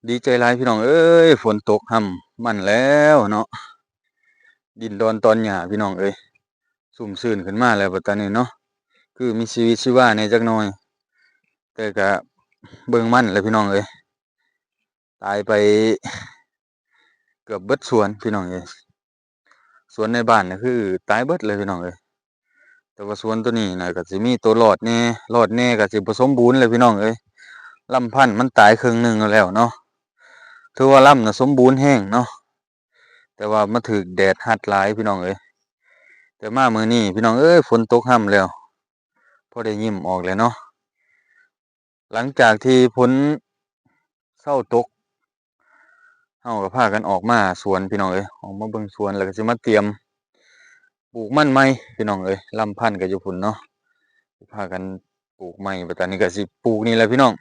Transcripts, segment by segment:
ດີໃຈຫຼາຍພີ່ນ້ອງເອີຍ ຝົນຕົກຮ່ຳມັນແລ້ວເນາະ ດິນດອນຕອນຫຍ້າພີ່ນ້ອງເອີຍ ຊຸ່ມຊື່ນຂຶ້ນມາແລ້ວບັດຕານີ້ເນາະ ຄືມີຊີວິດຊີວາແດ່ຈັກໜ່ອຍ ແຕ່ກະເບິ່ງມັນແຫຼະພີ່ນ້ອງເອີຍ ຕາຍໄປເກືອບເບິດສວນພີ່ນ້ອງເອີຍ. ສວນໃນບ້ານນີ້ຄືຕາຍເບິດເລີຍພີ່ນ້ອງເອີຍ ແຕ່ວ່າສວນໂຕນີ້ນະກະຊິມີໂຕລອດແດ່ ລອດແດ່ກະຊິບໍ່ສົມບູນແຫຼະພີ່ນ້ອງເອີຍ ລຳພັນມັນຕາຍເຄິ່ງໜຶ່ງແລ້ວເນາະ ຖືວ່າລຳນະສົມບູນແຮງເນາະ ແຕ່ວ່າມາຖືກແດດຮັດຫຼາຍພີ່ນ້ອງເອີຍ ແຕ່ມາມື້ນີ້ພີ່ນ້ອງເອີຍ ຝົນຕົກຮ່ຳແລ້ວ ພໍໄດ້ຍິ້ມອອກແລ້ວເນາະ. ຫຼັງຈາກທີ່ຝົນເຊົາຕົກ ເຮົາກໍພາກັນອອກມາສວນພີ່ນ້ອງເອີຍ ອອກມາເບິ່ງສວນ ແລ້ວກໍຊິມາຕຽມປູກມັນໃໝ່ພີ່ນ້ອງເອີຍ ລຳພັນກໍຢູ່ພຸ້ນເນາະ ຊິພາກັນປູກໃໝ່ ບັດຕານີ້ກໍຊິປູກນີ້ແຫຼະພີ່ນ້ອງ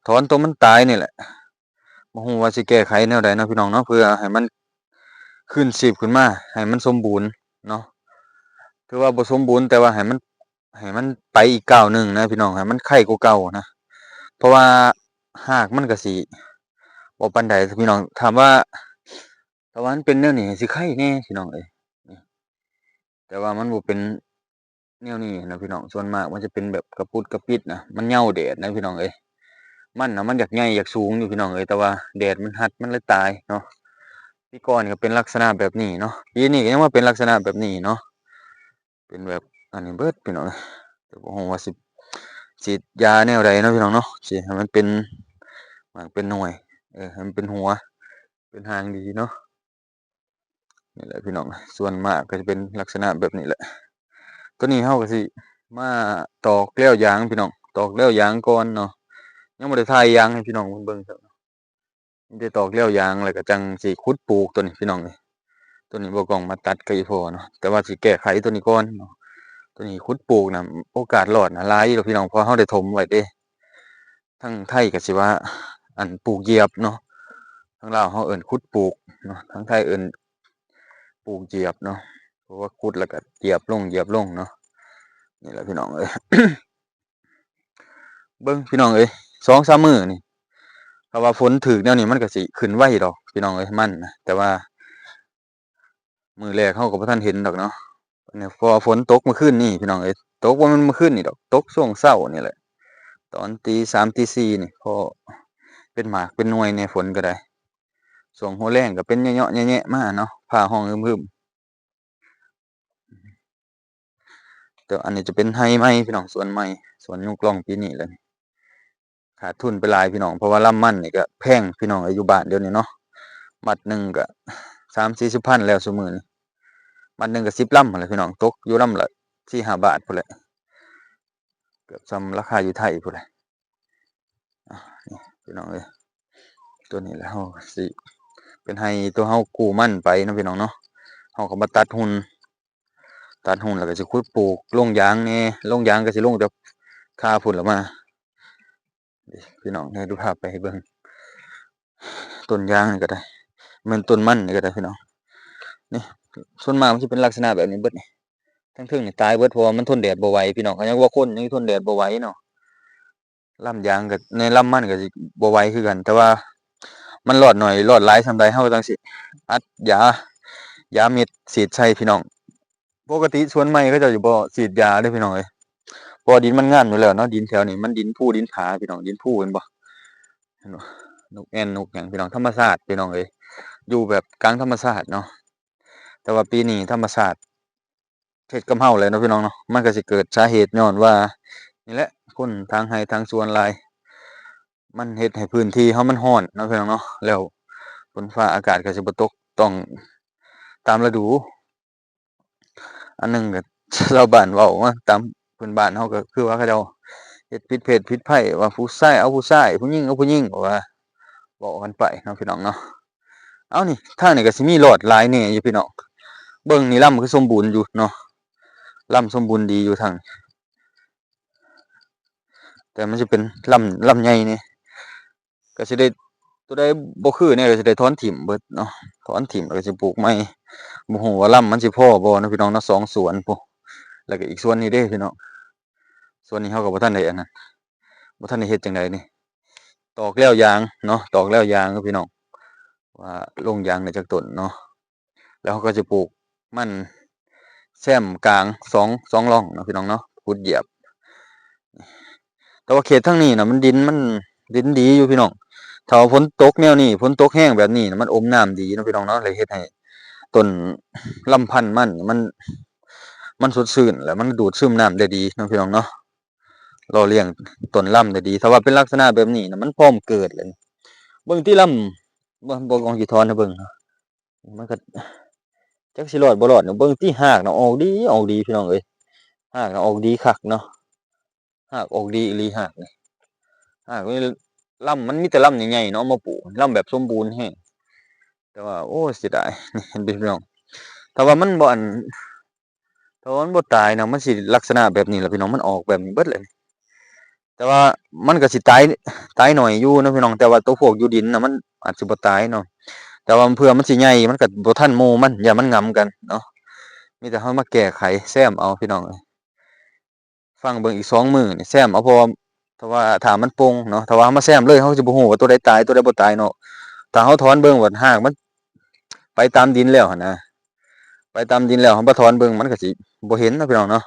ຖອນໂຕມັນຕາຍນີ້ແຫຼະ ບໍ່ຮູ້ວ່າຊິແກ້ໄຂແນວໃດເນາະພີ່ນ້ອງເນາະ ເພື່ອໃຫ້ມັນຄືນຊີບຂຶ້ນມາ ໃຫ້ມັນສົມບູນເນາະ ຖືວ່າບໍ່ສົມບູນ ແຕ່ວ່າໃຫ້ມັນ ໃຫ້ມັນໄປອີກກ້າວໜຶ່ງນະພີ່ນ້ອງ ໃຫ້ມັນໄຄກວ່າເກົ່ານະ ເພາະວ່າຮາກມັນກະຊິບໍ່ປານໃດພີ່ນ້ອງ ຖາມວ່າ ຖ້າວ່າມັນເປັນແນວນີ້ຊິໄຄແດ່ພີ່ນ້ອງເອີຍ ແຕ່ວ່າມັນບໍ່ເປັນແນວນີ້ນະພີ່ນ້ອງ ສ່ວນມາກມັນຈະເປັນແບບກະປຸດກະປິດນະ ມັນເຫຍົາແດດນະພີ່ນ້ອງເອີຍ ມັນນະມັນຢາກໃຫຍ່ຢາກສູງຢູ່ພີ່ນ້ອງເອີຍ ແຕ່ວ່າແດດມັນຮັດມັນເລີຍຕາຍເນາະ ປີກ່ອນກໍເປັນລັກສະນະແບບນີ້ເນາະ ປີນີ້ກໍຍັງມາເປັນລັກສະນະແບບນີ້ເນາະ. ເປັນແບບອັນນີ້ເບິດພີ່ນ້ອງ ແຕ່ບໍ່ຮູ້ວ່າຊິ ສີດຢາແນວໃດເນາະພີ່ນ້ອງເນາະ ຊິໃຫ້ມັນເປັນໝາກເປັນໜ່ວຍ ເອີ ໃຫ້ມັນເປັນຫົວເປັນຫາງດີເນາະ ນີ້ແຫຼະພີ່ນ້ອງ ສ່ວນມາກກໍຈະເປັນລັກສະນະແບບນີ້ແຫຼະ ຕອນນີ້ເຮົາກໍຊິມາຕອກແລ້ວຢາງພີ່ນ້ອງ ຕອກແລ້ວຢາງກ່ອນເນາະ ຍັງບໍ່ໄດ້ຖ່າຍຢາງໃຫ້ພີ່ນ້ອງເບິ່ງ ໄດ້ຕອກແລ້ວຢາງ ແລ້ວກໍຈັ່ງຊິຂຸດປູກໂຕນີ້ພີ່ນ້ອງເອີຍ ໂຕນີ້ບໍ່ກ້ອງມາຕັດກັບອີ່ພໍ່ເນາະ ແຕ່ວ່າຊິແກ້ໄຂໂຕນີ້ກ່ອນເນາະ ໂຕນີ້ຂຸດປູກນະ ໂອກາດລອດນະຫຼາຍຢູ່ດອກພີ່ນ້ອງ ເພາະເຮົາໄດ້ຖົມໄວ້ເດ້ ທາງໄທກໍຊິວ່າ ອັນ ປູກຢຽບເນາະ ທາງລາວເຮົາເອີ້ນຂຸດປູກເນາະ ທາງໄທເອີ້ນປູກຢຽບເນາະ ເພາະວ່າຂຸດແລ້ວກໍຢຽບລົງ ຢຽບລົງເນາະ ນີ້ແຫຼະພີ່ນ້ອງເອີຍ. ເບິ່ງພີ່ນ້ອງເອີຍ ສອງສາມມື້ນີ້ ຖ້າວ່າຝົນຖືກແນວນີ້ມັນກໍຊິຂຶ້ນໄວດອກພີ່ນ້ອງເອີຍ ມັນນະ ແຕ່ວ່າມື້ແລກເຮົາກໍບໍ່ທັນເຫັນດອກເນາະ ເພາະວ່າຝົນຕົກມື້ຄືນນີ້ພີ່ນ້ອງເອີຍ ຕົກບໍ່ແມ່ນມື້ຄືນນີ້ດອກ ຕົກຊ່ວງເຊົ້ານີ້ແຫຼະ ຕອນຕີສາມຕີສີ່ນີ້ ພໍເປັນໝາກເປັນໜ່ວຍແດ່ ຝົນກໍໄດ້ ຊ່ວງຫົວແລງກໍເປັນເຍາະໆແຍະໆມາເນາະ ຟ້າຮ້ອງຮຶມໆ. ແຕ່ອັນນີ້ຈະເປັນໄຮ່ໃໝ່ພີ່ນ້ອງ ສວນໃໝ່ ສວນຍຸກລ່ອງປີນີ້ແຫຼະ ຂາດທຶນໄປຫຼາຍພີ່ນ້ອງ ເພາະວ່າລຳມັນນີ້ກະແພງພີ່ນ້ອງເອີຍ ຢູ່ບ້ານດຽວນີ້ເນາະ ມັດໜຶ່ງກະສາມສີ່ສິບພັນແລ້ວຊຸມື້ນີ້ ມັດໜຶ່ງກະສິບລຳຫັ້ນແຫຼະພີ່ນ້ອງ ຕົກຢູ່ລຳລະສີ່ຫ້າບາດພຸ້ນແຫຼະ ເກືອບສ່ຳລາຄາຢູ່ໄທພຸ້ນແຫຼະ ອາ ນີ້ພີ່ນ້ອງເອີຍ ໂຕນີ້ແຫຼະ ເຮົາຊິເປັນໄຮ່ໂຕເຮົາກູ້ມັນໄປເນາະພີ່ນ້ອງເນາະ ເຮົາກໍມາຕັດຮຸ່ນ ຕັດຮຸ່ນແລ້ວກໍຊິຂຸດປູກລົງຢາງແດ່ ລົງຢາງກໍຊິລົງແຕ່ຄາພຸ້ນລະມາ ນີ້ພີ່ນ້ອງ ດຽວພາໄປໃຫ້ເບິ່ງ ຕົ້ນຢາງນີ້ກໍໄດ້ ແມ່ນຕົ້ນມັນນີ້ກໍໄດ້ພີ່ນ້ອງ ນີ້ ສ່ວນມາກມັນຊິເປັນລັກສະນະແບບນີ້ເບິດນີ້ ທັງເທິງນີ້ຕາຍເບິດ ເພາະວ່າມັນທົນແດດບໍ່ໄຫວພີ່ນ້ອງ ຂະໜາດວ່າຄົນຍັງທົນແດດບໍ່ໄຫວເນາະ ລຳຢາງກໍ ໃນລຳມັນກໍຊິບໍ່ໄຫວຄືກັນ ແຕ່ວ່າມັນລອດໜ້ອຍລອດຫຼາຍສ່ຳໃດ ເຮົາກໍຕ້ອງຊິອັດຢາ ຢາເມັດສີດໃສ່ພີ່ນ້ອງ ປົກກະຕິສວນໃໝ່ເຂົາເຈົ້າຊິບໍ່ສີດຢາເດ້ພີ່ນ້ອງເອີຍ ເພາະວ່າດິນມັນງາມຢູ່ແລ້ວເນາະ ດິນແຖວນີ້ມັນດິນພູດິນຜາພີ່ນ້ອງ ດິນພູເຫັນບໍ່ ເຫັນບໍ່ ນົກແອ່ນນົກຫຍັງພີ່ນ້ອງ ທຳມະຊາດພີ່ນ້ອງເອີຍ ຢູ່ແບບກາງທຳມະຊາດເນາະ ແຕ່ວ່າປີນີ້ທຳມະຊາດ ເຮັດກັບເຮົາແຫຼະເນາະພີ່ນ້ອງເນາະ ມັນກໍຊິເກີດສາເຫດຍ້ອນວ່ານີ້ແຫຼະ ຄົນຖາງໄຮ່ຖາງສວນຫຼາຍ ມັນເຮັດໃຫ້ພື້ນທີ່ເຮົາມັນຮ້ອນເນາະພີ່ນ້ອງເນາະ ແລ້ວຝົນຟ້າອາກາດກໍຊິບໍ່ຕົກຕ້ອງຕາມລະດູ ອັນໜຶ່ງກໍຊາວບ້ານເວົ້າມາຕາມພື້ນບ້ານເຮົາ ກໍຄືວ່າເຂົາເຈົ້າເຮັດຜິດເພດຜິດໄພ ວ່າຜູ້ຊາຍເອົາຜູ້ຊາຍ ຜູ້ຍິງເອົາຜູ້ຍິງ ວ່າເວົ້າກັນໄປເນາະພີ່ນ້ອງເນາະ ເອົານີ້ ທາງນີ້ກໍຊິມີລອດຫຼາຍແດ່ຢູ່ພີ່ນ້ອງ ເບິ່ງນີ້ລຳຄືສົມບູນຢູ່ເນາະ ລຳສົມບູນດີຢູ່ທາງ ແຕ່ມັນຊິເປັນລຳ ລຳໃຫຍ່ແດ່ ກໍຊິໄດ້ ຕົວໃດບໍ່ຄືແດ່ກໍຊິໄດ້ຖອນຖິ້ມເບິດເນາະ ຖອນຖິ້ມແລ້ວກໍຊິປູກໃໝ່ ບໍ່ຮູ້ວ່າລຳມັນຊິພໍບໍ່ເນາະພີ່ນ້ອງເນາະ ສອງສວນພຸ້ນ ແລ້ວກໍອີກສວນນີ້ເດ້ພີ່ນ້ອງ ສວນນີ້ເຮົາກໍບໍ່ທັນໄດ້ອັນນັ້ນ ບໍ່ທັນໄດ້ເຮັດຈັ່ງໃດນີ້ ຕອກແລ້ວຢາງເນາະ ຕອກແລ້ວຢາງເດີພີ່ນ້ອງ ວ່າລົງຢາງໄດ້ຈັກຕົ້ນເນາະ. ແລ້ວເຮົາກໍຈະປູກມັນແຊມກາງສອງ ສອງຮ່ອງເນາະພີ່ນ້ອງເນາະ ຂຸດຢຽບ. ແຕ່ວ່າເຂດທາງນີ້ນະ ມັນດິນ ມັນດິນດີຢູ່ພີ່ນ້ອງ. ຖ້າວ່າຝົນຕົກແນວນີ້ ຝົນຕົກແຮງແບບນີ້ນະ ມັນອົມນ້ຳດີເນາະພີ່ນ້ອງເນາະ ແລ້ວເຮັດໃຫ້ຕົ້ນລຳພັນມັນ ມັນ ມັນສົດຊື່ນ ແລ້ວມັນດູດຊຶມນ້ຳໄດ້ດີເນາະພີ່ນ້ອງເນາະ ຫຼໍ່ລ້ຽງຕົ້ນລຳໄດ້ດີ. ຖ້າວ່າເປັນລັກສະນະແບບນີ້ນະ ມັນພ້ອມເກີດເລີຍ. ເບິ່ງຕິລຳ ບໍ່ ບໍ່ກອງຊິຖອນໃຫ້ເບິ່ງ ມັນກໍຈັກຊິລອດບໍ່ລອດ ເບິ່ງຕິ ຮາກນະອອກດີ ອອກດີພີ່ນ້ອງເອີຍ ຮາກນະອອກດີຄັກເນາະ ຮາກອອກດີອີ່ຫຼີ ຮາກນີ້ ຮາກນີ້ ລຳມັນມີແຕ່ລຳໃຫຍ່ໆເນາະ ເອົາມາປູກ ລຳແບບສົມບູນແຮງ. ແຕ່ວ່າ ໂອ້ ເສຍດາຍ ນີ້ເຫັນບໍ່ພີ່ນ້ອງ ຖ້າວ່າມັນບໍ່ ອັນ ຖ້າວ່າມັນບໍ່ຕາຍນະ ມັນຊິລັກສະນະແບບນີ້ລະພີ່ນ້ອງ ມັນອອກແບບນີ້ເບິດເລີຍ. ແຕ່ວ່າມັນກໍຊິຕາຍ ຕາຍໜ້ອຍຢູ່ເນາະພີ່ນ້ອງ ແຕ່ວ່າໂຕພວກຢູ່ດິນນະ ມັນອາດຊິບໍ່ຕາຍເນາະ ແຕ່ວ່າເພື່ອມັນຊິໃຫຍ່ ມັນກໍບໍ່ທັນໝູ່ມັນ ຢ້ານມັນຫງຳກັນເນາະ. ມີແຕ່ເຮົາມາແກ້ໄຂແຊມເອົາພີ່ນ້ອງເອີຍ ຟັງເບິ່ງອີກສອງມື້ນີ້ແຊມເອົາ ເພາະວ່າ ຖ້າວ່າ ຖ້າມັນໂປ່ງເນາະ ຖ້າວ່າເຮົາມາແຊມເລີຍ ເຮົາກໍຊິບໍ່ຮູ້ວ່າໂຕໃດຕາຍ ໂຕໃດບໍ່ຕາຍເນາະ. ຖ້າເຮົາຖອນເບິ່ງວ່າຮາກມັນໄປຕາມດິນແລ້ວຫັ້ນນະ ໄປຕາມດິນແລ້ວ ເຮົາມາຖອນເບິ່ງ ມັນກໍຊິບໍ່ເຫັນເນາະພີ່ນ້ອງເນາະ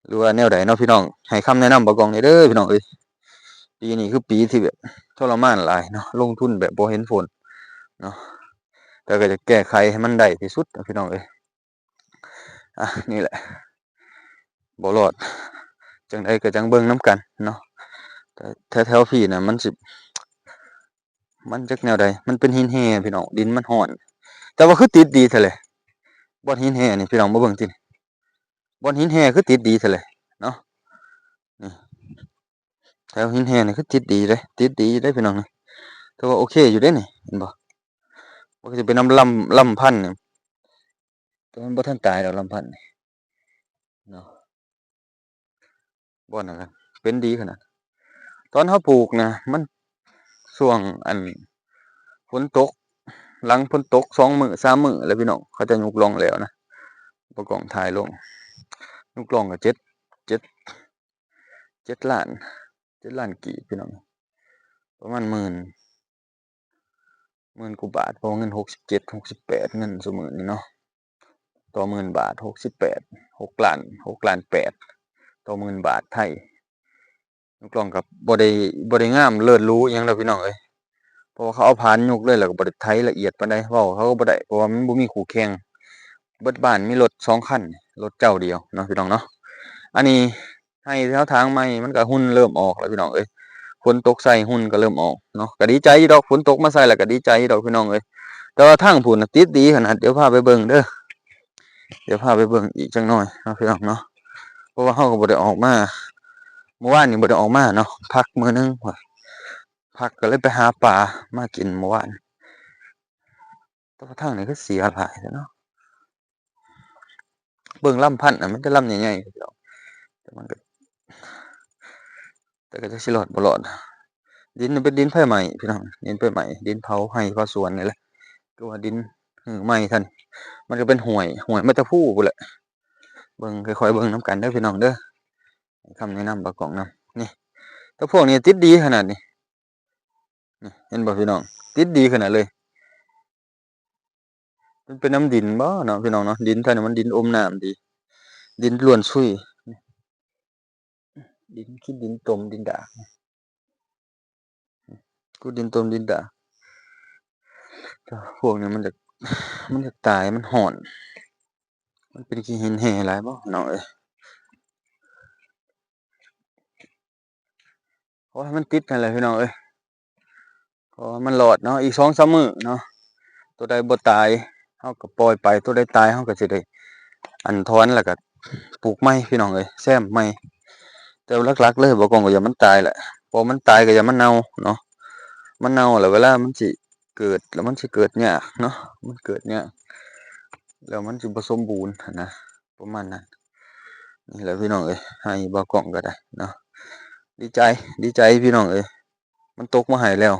ຫຼືວ່າແນວໃດເນາະພີ່ນ້ອງ ໃຫ້ຄຳແນະນຳບ່າວກອງແດ່ເດີພີ່ນ້ອງເອີຍ. ປີນີ້ຄືປີທີ່ແບບທໍລະມານຫຼາຍເນາະ ລົງທຶນແບບບໍ່ເຫັນຜົນເນາະ ແຕ່ກໍຈະແກ້ໄຂໃຫ້ມັນໄດ້ທີ່ສຸດເນາະພີ່ນ້ອງເອີຍ. ອ່ະ ນີ້ແຫຼະ ບໍ່ລອດ ຈັ່ງໃດກໍຈັ່ງເບິ່ງນຳກັນເນາະ. ແຕ່ແຖວໆພີ້ນະ ມັນຊິ ມັນຈັກແນວໃດ ມັນເປັນຫີນແຮ່ພີ່ນ້ອງ ດິນມັນຮ້ອນ ແຕ່ວ່າຄືຕິດດີແທ້ເລີຍ ບ່ອນຫີນແຮ່ນີ້ພີ່ນ້ອງ ມາເບິ່ງຕິ ບ່ອນຫີນແຮ່ຄືຕິດດີແທ້ເລີຍເນາະ. ນີ້ ແຖວຫີນແຮ່ນີ້ຄືຕິດດີເດ້ ຕິດດີເດ້ພີ່ນ້ອງ ຖືວ່າໂອເຄຢູ່ເດ້ນີ້ ເຫັນບໍ່ ມັນກໍຈະເປັນນຳລຳ ລຳພັນນີ້ ແຕ່ມັນບໍ່ທັນຕາຍດອກລຳພັນນີ້ເນາະ. ບ່ອນນັ້ນກໍເປັນດີຂະໜາດ ຕອນເຮົາປູກນະ ມັນຊ່ວງອັນຝົນຕົກ ຫຼັງຝົນຕົກສອງມື້ສາມມື້ແລ້ວພີ່ນ້ອງ ເຂົາເຈົ້າຍົກລ່ອງແລ້ວນະ ບໍ່ກ້ອງຖ່າຍລົງ ຍົກລ່ອງກໍເຈັດ ເຈັດ ເຈັດລ້ານ ເຈັດລ້ານກີບພີ່ນ້ອງ ປະມານໝື່ນ ໝື່ນກວ່າບາດ ເພາະວ່າເງິນຫົກສິບເຈັດ ຫົກສິບແປດ ເງິນຊຸມື້ນີ້ເນາະ ຕໍ່ໝື່ນບາດ ຫົກສິບແປດ ຫົກລ້ານ ຫົກລ້ານແປດ ຕໍ່ໝື່ນບາດໄທ. ຍກລ່ອງກໍບໍ່ໄດ້ ບໍ່ໄດ້ງາມເລີດຫຼູອີ່ຫຍັງດອກພີ່ນ້ອງເອີຍ ເພາະວ່າເຂົາເອົາຜານຍົກເລີຍ ແລ້ວກໍບໍ່ໄດ້ໄຖລະອຽດປານໃດ ເວົ້າເຂົາກໍບໍ່ໄດ້ ເພາະວ່າມັນບໍ່ມີຄູ່ແຂ່ງ ເບິດບ້ານມີລົດສອງຄັນ ລົດເຈົ້າດຽວເນາະພີ່ນ້ອງເນາະ. ອັນນີ້ ໄຮ່ທີ່ເຮົາຖາງໃໝ່ ມັນກໍຮຸ່ນເລີ່ມອອກແລ້ວພີ່ນ້ອງເອີຍ ຝົນຕົກໃສ່ຮຸ່ນກໍເລີ່ມອອກເນາະ ກໍດີໃຈຢູ່ດອກ ຝົນຕົກມາໃສ່ແລ້ວກໍດີໃຈຢູ່ດອກພີ່ນ້ອງເອີຍ. ແຕ່ວ່າທາງພຸ້ນນະຕິດດີຂະໜາດ ດຽວພາໄປເບິ່ງເດີ ດຽວພາໄປເບິ່ງອີກຈັກໜ່ອຍເນາະພີ່ນ້ອງເນາະ ເພາະວ່າເຮົາກໍບໍ່ໄດ້ອອກມາ ມື້ວານນີ້ບໍ່ໄດ້ອອກມາເນາະ ພັກມື້ໜຶ່ງ ພັກກໍເລີຍໄປຫາປາມາກິນມື້ວານ. ແຕ່ວ່າທາງນີ້ຄືເສຍຫຼາຍແທ້ເນາະ ເບິ່ງລຳພັນນະ ມີແຕ່ລຳໃຫຍ່ໆ ແຕ່ມັນກໍ ແຕ່ກໍຈັກຊິລອດບໍ່ລອດ ດິນມັນເປັນດິນໄຟໄໝ້ພີ່ນ້ອງ ດິນໄຟໄໝ້ ດິນເຜົາໄຮ່ເຜົາສວນນີ້ແຫຼະ ຄືວ່າດິນຮື້ໄໝ້ທັນ ມັນກໍເປັນຫ້ວຍ ຫ້ວຍມາແຕ່ພູພຸ້ນແຫຼະ. ເບິ່ງ ຄ່ອຍໆເບິ່ງນຳກັນເດີພີ່ນ້ອງເດີ ໃຫ້ຄຳແນະນຳບ່າວກ້ອງນຳ. ນີ້ ແຕ່ພວກນີ້ຕິດດີຂະໜາດນີ້ ນີ້ ເຫັນບໍ່ພີ່ນ້ອງ ຕິດດີຂະໜາດເລີຍ. ມັນເປັນນຳດິນບໍ່ເນາະພີ່ນ້ອງເນາະ ດິນແຖວນີ້ມັນດິນອົມນ້ຳດີ ດິນລ້ວນຊຸຍ ດິນຂີ້ດິນຕົມ ດິນດາກ ຂຸດດິນຕົມ ດິນດາກ. ພວກນີ້ມັນຢາກ ມັນຢາກຕາຍ ມັນຮ້ອນ ມັນເປັນຂີ້ຫີນແຮ່ຫຼາຍບໍ່ນ້ອງເອີຍ. ຂໍໃຫ້ມັນຕິດຫັ້ນແຫຼະພີ່ນ້ອງເອີຍ ຂໍໃຫ້ມັນລອດເນາະ ອີກສອງສາມມື້ເນາະ ໂຕໃດບໍ່ຕາຍເຮົາກໍປ່ອຍໄປ ໂຕໃດຕາຍເຮົາກໍຊິໄດ້ອັນຖອນ ແລ້ວກໍປູກໃໝ່ພີ່ນ້ອງເອີຍ ແຊມໃໝ່. ແຕ່ຫຼັກໆເລີຍ ບ່າວກ້ອງກໍຢ້ານມັນຕາຍແຫຼະ ເພາະມັນຕາຍກໍຢ້ານມັນເນົ່າເນາະ ມັນເນົ່າແລ້ວເວລາມັນຊິເກີດ ແລ້ວມັນຊິເກີດຍາກເນາະ ມັນເກີດຍາກ ແລ້ວມັນຊິບໍ່ສົມບູນຫັ້ນນະ ປະມານນັ້ນ. ນີ້ແຫຼະພີ່ນ້ອງເອີຍ ໃຫ້ບ່າວກ້ອງກໍໄດ້ເນາະ ດີໃຈ ດີໃຈພີ່ນ້ອງເອີຍ ມັນຕົກມາໃຫ້ແລ້ວ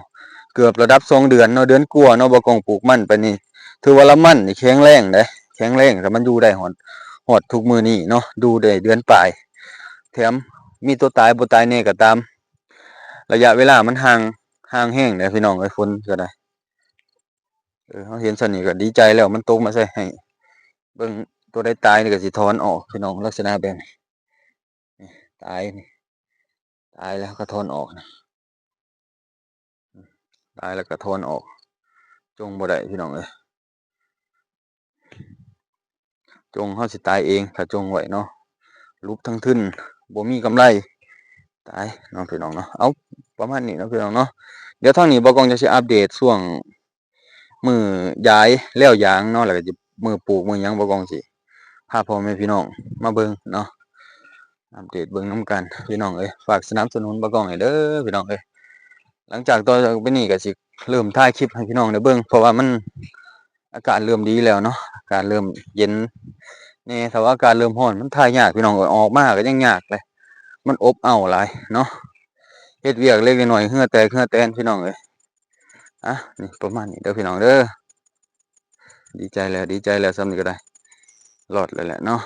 ເກືອບລະດັບສອງເດືອນເນາະ ເດືອນກວ່າເນາະ ບ່າວກ້ອງປູກມັນໄປນີ້ ຖືວ່າລະມັນນີ້ແຂງແຮງເດ້ ແຂງແຮງ ແຕ່ມັນຢູ່ໄດ້ຮອດ ຮອດທຸກມື້ນີ້ເນາະ ຢູ່ໄດ້ເດືອນປາຍ ແຖມມີຕົວຕາຍບໍ່ຕາຍແດ່ກໍຕາມ ໄລຍະເວລາມັນຫ່າງ ຮ້າງແຮງເດ້ພີ່ນ້ອງເອີຍ ຝົນກໍໄດ້. ເອີ ເຮົາເຫັນສ່ຳນີ້ກໍດີໃຈແລ້ວ ມັນຕົກມາໃສ່ໃຫ້. ເບິ່ງ ຕົວໃດຕາຍນີ້ກໍຊິຖອນອອກພີ່ນ້ອງ ລັກສະນະແບບນີ້. ນີ້ ຕາຍນີ້ ຕາຍແລ້ວກໍຖອນອອກນະ ຕາຍແລ້ວກໍຖອນອອກ ຈົ່ງບໍ່ໄດ້ພີ່ນ້ອງເອີຍ. ຈົ່ງເຮົາຊິຕາຍເອງ ຖ້າຈົ່ງໄວ້ເນາະ ຫຼຸບທັງທຶນ ບໍ່ມີກຳໄລ ຕາຍເນາະພີ່ນ້ອງເນາະ. ເອົາ ປະມານນີ້ເນາະພີ່ນ້ອງເນາະ. ດຽວທາງນີ້ບ່າວກ້ອງຈະຊິອັບເດດຊ່ວງມື້ຢາຍແລ້ວຢາງເນາະ ແລ້ວກໍຊິມື້ປູກມື້ຫຍັງ ບ່າວກ້ອງຊິພາພໍ່ແມ່ພີ່ນ້ອງມາເບິ່ງເນາະ ອັບເດດເບິ່ງນຳກັນພີ່ນ້ອງເອີຍ. ຝາກສະໜັບສະໜູນບ່າວກ້ອງແດ່ເດີພີ່ນ້ອງເອີຍ. ຫຼັງຈາກຕໍ່ໄປນີ້ກໍຊິເລີ່ມຖ່າຍຄລິບໃຫ້ພີ່ນ້ອງໄດ້ເບິ່ງ ເພາະວ່າມັນ ອາກາດເລີ່ມດີແລ້ວເນາະ ອາກາດເລີ່ມເຢັນແດ່. ຖ້າວ່າອາກາດເລີ່ມຮ້ອນ ມັນຖ່າຍຍາກພີ່ນ້ອງເອີຍ ອອກມາກໍຍັງຍາກເລີຍ ມັນອົບເອົ້າຫຼາຍເນາະ. ເຮັດວຽກເລັກໆນ້ອຍໆ ເຫື່ອແຕກເຫື່ອແຕນພີ່ນ້ອງເອີຍ. ອ່ະ ນີ້ປະມານນີ້ເດີພີ່ນ້ອງເດີ. ດີໃຈແລ້ວ ດີໃຈແລ້ວ ສ່ຳນີ້ກໍໄດ້ ລອດແລ້ວແຫຼະເນາະ.